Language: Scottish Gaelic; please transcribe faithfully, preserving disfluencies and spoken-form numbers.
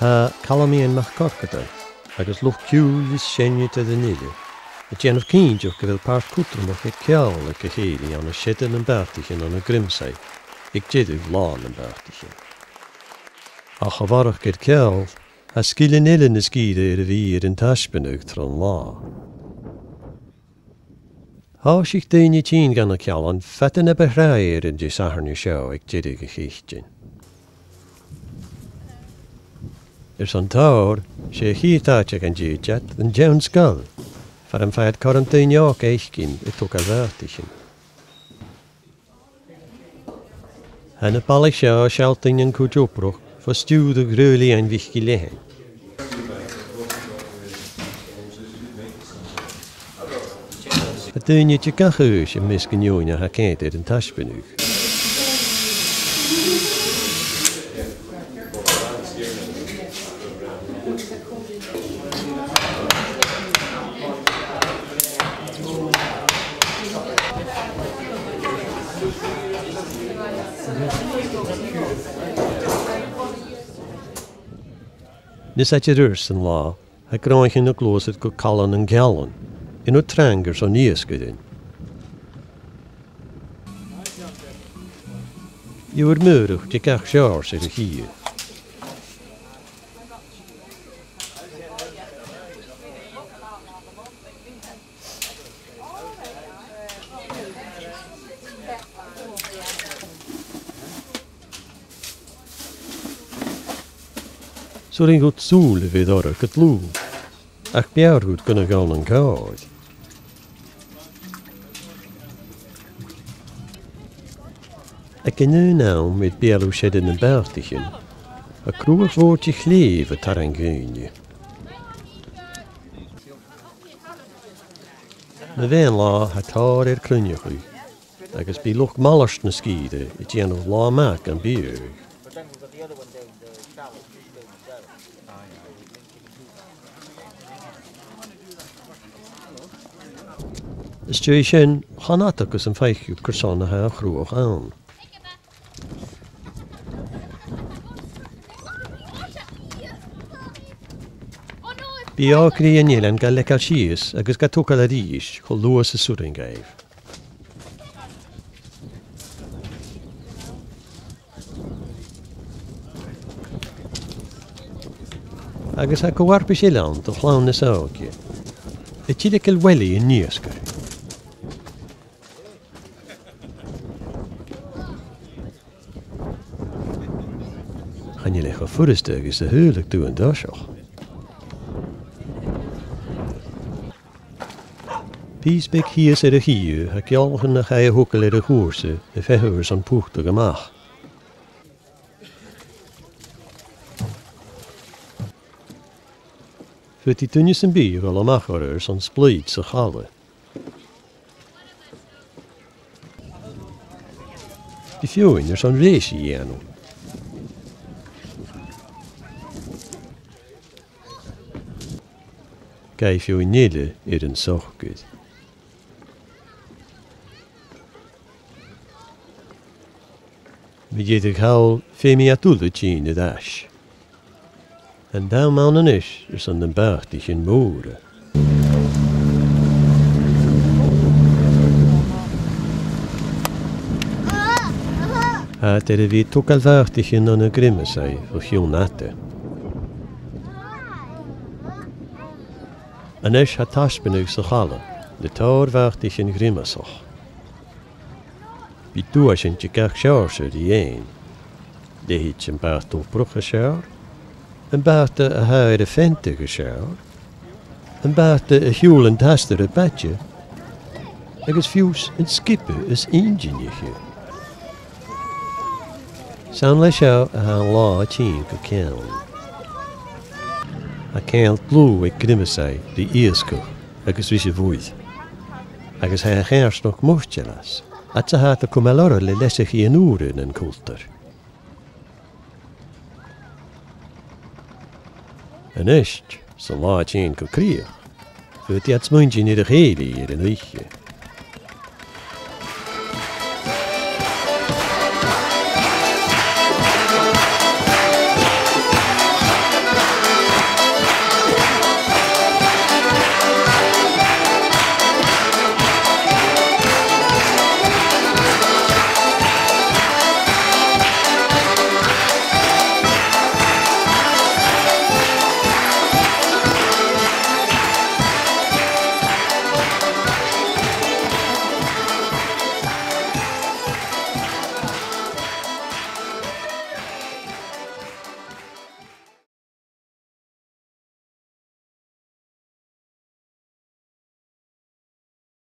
Tha Calum Iain MacCorcadail agus luchd-ciùil is seinneadair eile a' dèanamh cinnteach gu bheil pàirt cudromach aig ceòl aig a' chèilidh ann an seada nam bàtaichean ann an Grimsay aig deireadh Là nam Bàtaichean. Ach a bharrachd air ceòl, tha sgilean eile na sgìre air a bhith air an taisbeanadh tron latha. Thòisich daoine a' tighinn dhan a' chealan fada na bu thràithe air an Disathairne seo aig deireadh a' Chèitein. Airson tòrr, 's e a' chiad àite a gheibh iad an t-seann sgoil, far am faigh iad cothrom daoine òga fhaicinn a' togail bhàtaichean. Tha na balaich seo a' sealltainn an cuid obrach fo stiùireadh Ruairidh Iain MhicIllEathain. Tha daoine de gach aois am measg an fheadhainn a tha a' coimhead air an taisbeanadh. 'S e an t-seòrsa de latha a tha gràinnsean a' gluasad gu Calan nan Gealan, ann an trang airson iasgairean. Gheibhear maorach de gach seòrsa air a' chidhe. 'S urrainn dhut sùil a bhith orra gu dlùth, ach b' fheàrr dhut gun a dhol nan còir. Aig an aon àm, air beulaibh seada nam bàtaichean, tha cruach mhòr de chlèibh a' tarraing dhaoine. Nam meadhan-latha tha tòrr air cruinneachadh, agus bidh luchd-malairt na sgìre a' dèanamh latha math gam biadh. Às dèidh sin, chan fhada gus am faic thu carson a tha a' chruach ann. Bidh òigridh an eilein ga leigeil sìos agus ga togail a-rithist cho luath 's as urrainn dhaibh. Agus tha co-fharpais eile ann do chlann nas òige, a' tilgeil Willie an iasgair. Chan eil e cho furasta agus a shaoileadh tu an toiseach. Pìos beag shìos air a' chidhe, tha geòlachan a chaidh a thogail air a' chùrsa a' feitheamh airson putadh a-mach. Faodaidh duine sam bith a dhol a-mach orra airson splaoid sa chaladh. Bidh feadhainn airson rèis a dhèanamh. Gabhaidh feadhainn eile air an socair. Mu dheireadh thall, feumaidh iad uile tighinn air ais. An t-àm ann a-nis airson nam bàtaichean mòra. Tha iad air a bhith a' togail bhàtaichean ann an Grimsay o chionn fhada. A-nis tha taisbeanadh sa chaladh le tòrr bhàtaichean ghriomasach. Bidh duaisean de gach seòrsa ri fhaighinn. Leithid am bàta-obrach as fheàrr, am bàta a tha air a pheantadh as fheàrr, am bàta a shiubhail an t-astar a b' fhaide, agus fiù 's an sgioba as inntinniche. 'S ann leis seo a tha an latha a' tighinn gu ceann. Tha ceangal dlùth aig Grimsay ri iasgach agus ris a' mhuir. Agus tha e a' coimhearsnachd moiteil às, fhad 's a tha iad a' cumail orra le leasachaidhean ùra nan cultar. A-nis, san latha a' tighinn gu crìoch, faodaidh iad smaointinn air a' chèilidh air an oidhche.